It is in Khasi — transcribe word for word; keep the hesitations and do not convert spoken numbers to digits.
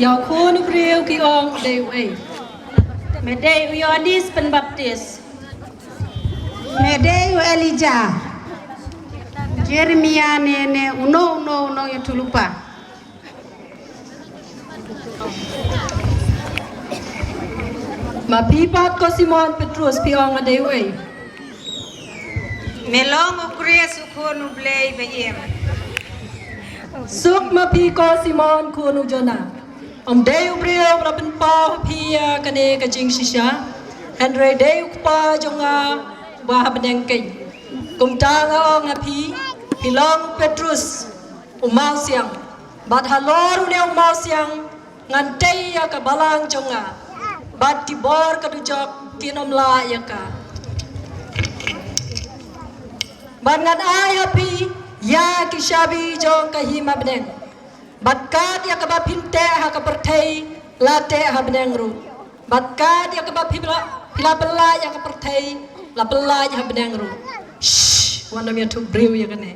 Ïa u khun u briew ki ong dei u ei? Me dei u Ïoannis Pynbaptis. Me dei u Elijah. Jeremiah ne ne uno uno uno ïa thulupa. Ma phi pat ko Simon Petrus phi ong nga dei u ei? Me long u Khrist u khun u Blei ba im. Suk ma phi ko Simon khun u Jonah. Ym dei u briew ba la pynpaw ha phi ïa kane ka jingshisha, hynrei dei u Kpa jong nga uba ha bneng keiñ. Kumta nga ong ha phi, phi long u Petrus u mawsiang, bad halor une u mawsiang ngan tei ïa ka balang jong nga, bad ki bor ka dujok kin ym lah ïa ka. Bad ngan ai ha phi ïa ki shabi jong ka hima bneng. Bad kat ïa kaba phin teh ha ka pyrthei la teh ha bneng ruh. Bad kat ïa kaba phi la, phi la pyllait ha ka pyrthei la pyllait ha bneng ruh. Shh, wat nym ïathuh briew ïa kane.